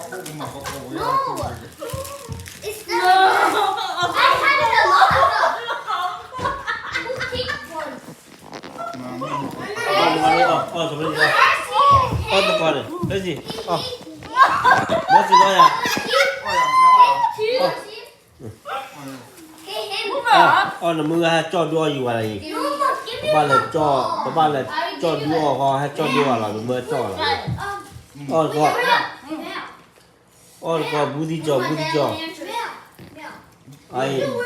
No. It's not. I had a lot of them. Who kicked one? Oh, oh, oh, sorry. Oh, the father. Let's see. Oh. What's the lawyer? Two. Oh, oh, နမုၢ်ဂၤဟဲကၠီၣ်ဒုအီၣ်ယံၤဝဲလီၤအံၤ. ပဘၣ်လဲၤကၠီၣ်, ပဘၣ်လဲၤကၠီၣ်ဒုအီၣ်ဃီ ဟဲကၠီၣ်ဒုအီၣ်လီၤ နမုၢ်ကၠီၣ်လီ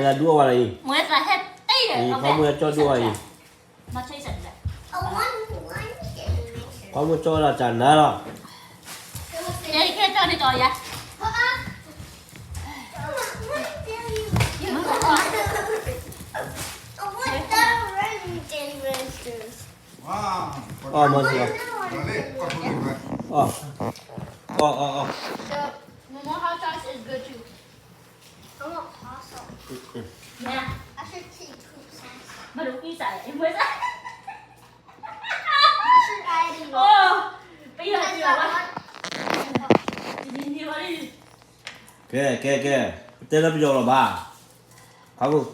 ၤ. အီၣ်တကီၢ်, အီၣ်တကီၢ် ဘူးသံကၠီၣ် ဘူးသံကၠီၣ်. အံၤ, အံၤ, နဂၤဒုအီၣ်ဝဲလီၤအံၤ. အံၤဖီမုၢ်ဟဲကၠီၣ်ဒုအီၣ်အံၤ. ဖီမုၢ်ကၠီၣ်ဝဲဒၣ်တၢ်နါလီၤ. I want pasta. Yeah. I should take poop sauce. I should add it. ကဲ ကဲ ကဲ, ပတဲလၢပယီၤလီၤဘၣ်, ခါမုၢ်,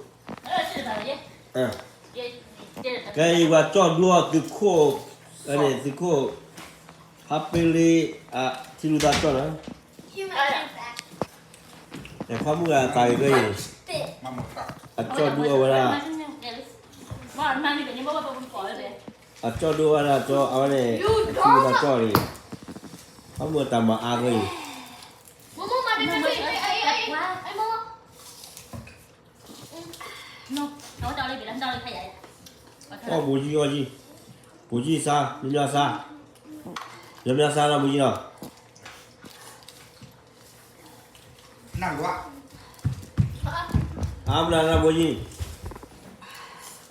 ကဲ ယဝဲကၠီၣ်ဒုအီၣ်သုးခိၣ်, သုးခိၣ်, ဖါပ့လ့, ထံလူၤသးကၠီၣ်နီၤ, ခါမုၢ်ဂၤအသးဂ့ၤဂ့ၤအံၤ, အကၠီၣ်ဒုအီၣ်ဝဲဒၣ်, အကၠီၣ်ဒုအီၣ်ဝဲဒၣ်ကၠီၣ် အဝဲန့ၣ်, ထံလူၤသးကၠီၣ်အံၤ, ခါမုၢ်တၢ်မၤအါဂ့ၤအံၤ. အီၣ်ဘိးယံၤအီၣ်ယံၤ, ဘိးယံၤဆါ, ညီညီဆါ, ညီညီဆါနီၤ ဘိးယံၤနီၤ, အါမနုၤနီၤ ဘိးယံ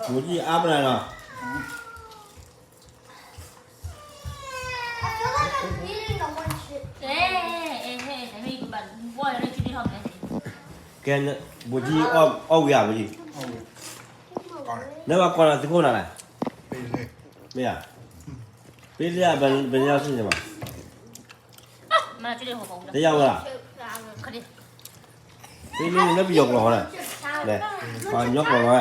ၤ, ဘိးယံၤအါမနုၤနီၤ. Can ဘိးကံအီၣ်ဝံၤဧါ ဘိးကံ, နဘၣ်ကိးနၤသုးခိၣ်နၤလဲၣ်, မ့ၢ်ဧါ, ပ့လ့ဧါ ပနၢ်စ့ၢ်န့ၣ်မး, တယၤဝဲဧါ, ပ့လ့န့ၣ်လၢပယီၤကျိာ်ဃီန့ၣ်, ပှၤကညီကျိာ်လီၤဧါ.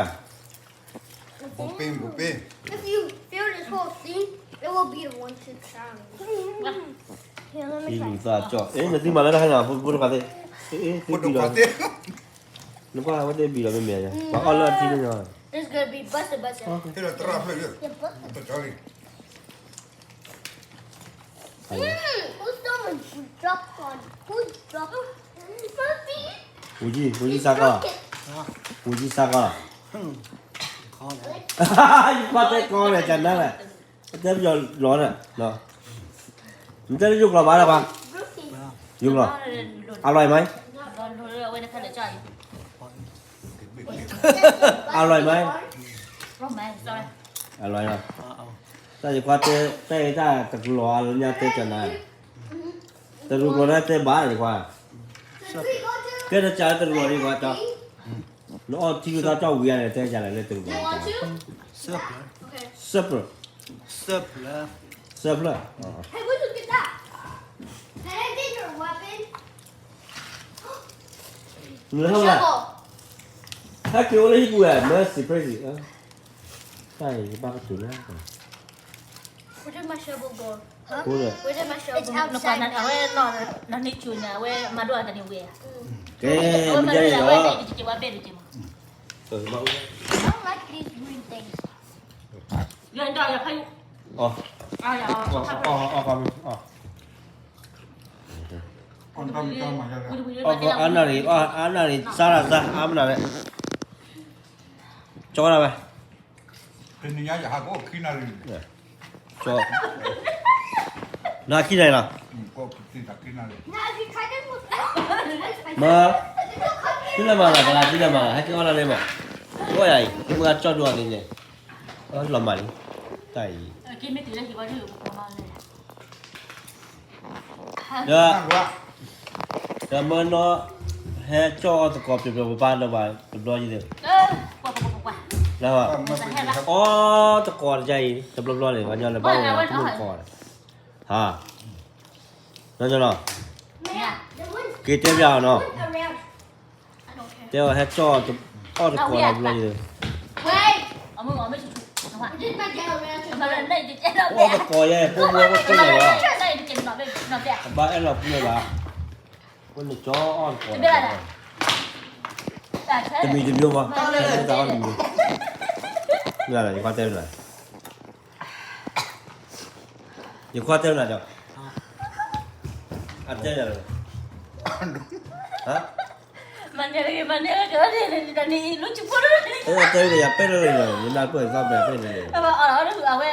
ဘိးပ့, ဘိးပ့, If you fill this whole thing, it will be a one chip challenge. Here, let me try. ထံလူၤသးကၠီၣ်, အဲ နသုမၤလၢတၢ်ဟဲနၤ ဖိတဖၣ်သ့ၣ်, အဲ သုဘံၣ်လီၤ, နကွၢ်ဝဲသ့ၣ်ဘံၣ်လီၤမ့ၢ်မ့ၢ်, ပှၤအီၣ်လၢအထံန့ၣ်, It's gonna be busted, busted. ပူၤကံ, ပူၤကံစါကီၢ်, ပူၤကံစါကီၢ်, ယကွၢ်တဲကီၢ်န့ၣ် ကနါလဲၣ်, တဲပယီၤလီၤန့ၣ်, နတဲလၢယိၤကျိာ်ဘၣ်လၢၤဘၣ်, ယိၤကျိာ်, အလွဲၢ်မး, အလွဲၢ်မး, အလွဲၢ်လီၤ, တၢ်ယကွၢ်တဲ တဲတၢ်တကလီၤအါလၢညါတဲကနါ, တရူးကျိာ်န့ၣ်တဲဘၣ်န့ၣ်ကွၢ်, ကဲတကးလၢတရူးကျိာ်ဒံးကွၢ်ကၠီ, နအီၣ်ထံလူၤသးကၠီၣ်ဝံၤဧါန့ၣ် တဲကနါလၢတရူးကျိာ်, စၢဖျၢၣ်, စၢဖျၢၣ်, နဟဲ, ဟဲက့ၤအိၣ်လၢဟံၣ်ပူၤဝဲ မၢစံးပြ့ၣ်စံး, တၢ်အံၤဘၣ်ကတိၤလၢ Where did my shovel go? Huh? Where did my shovel go? It's outside now. အဝဲလီၤန့ၢ်ဆူၣ်န့ၣ် အဝဲမၤဒိၣ်အတၢ်န့ၣ်ဝဲ, ကဲ, မ့ၢ်ကဲန့ၣ်လီၤ, အဝဲဘဲၣ်တက့ၢ်မး, I don't like these green things. ယၤဒီးယၤဖးယိၣ်, အီၣ်, အီၣ်, အီၣ်, အီၣ်, အီၣ်, အီၣ်, အီၣ်, အီၣ်နၣ်ရံၣ်, အီၣ်နၣ်ရံၣ်, စါရၣ်စါ, အါမနုၤလဲၣ်, ကၠီဒၣ်ဝဲ, တနံၤညါယဟးကအိၣ်ခံနၣ်ရံၣ်, ကၠီ, နၤခံနၣ်ရံၣ်လီၤ, မ့ၢ်, သုလဲၤမၤလၢ်, သုလဲၤမၤလၢ်, ဟဲက့ၤအီၣ်လၢန့ၣ်မး, အိၣ်ယၤအံၤ, မ့ၢ်ကၠီဒိၣ်အီၤန့ၣ်, လီၤမၢ်လံ, တၢ်အံၤ ဒီး, ဒီးမၢနီၤ, ဟဲကၠီၣ်အီၣ်သကိးပျီပျီပၤပၤဒီးပှၤတဘျီယံၤ, အီၣ်သကိးတကါအံၤ တဘျီဘျီန့ၣ် ပှၤညီလၢဘၣ်ဝဲတမုၣ်သကိးန့ၣ်, ဟါ, နီၢ်နီၢ်, က့ၤတဲပျးအီၤနီၤ, တဲအီၤဟဲကၠီၣ်အီၣ်တကိးလီၤဘျီယၤ, အီၣ်တကိးယဲ ဖိမုၣ်ဖိတ့ၢ်လီၤဘၣ်, အဘၣ်အဲၣ်လီၤပှဲၤဘၣ်, ဖိန့ၣ်ကၠီအီၣ်တကိး, တမံၤတမံၤဘၣ်, တၢ်အီၣ်တမံၤ, ယခွါတဲနၤ, ယခွါတဲနၤဒီး, အတဲနၤ, မၤန့ၢ်မၤန့ၢ်, တဲယၤပဲၢ်လၢလၢ, ယနၢ်ပၢၢ်သီပၢၢ်လၢလၢ, အဝဲ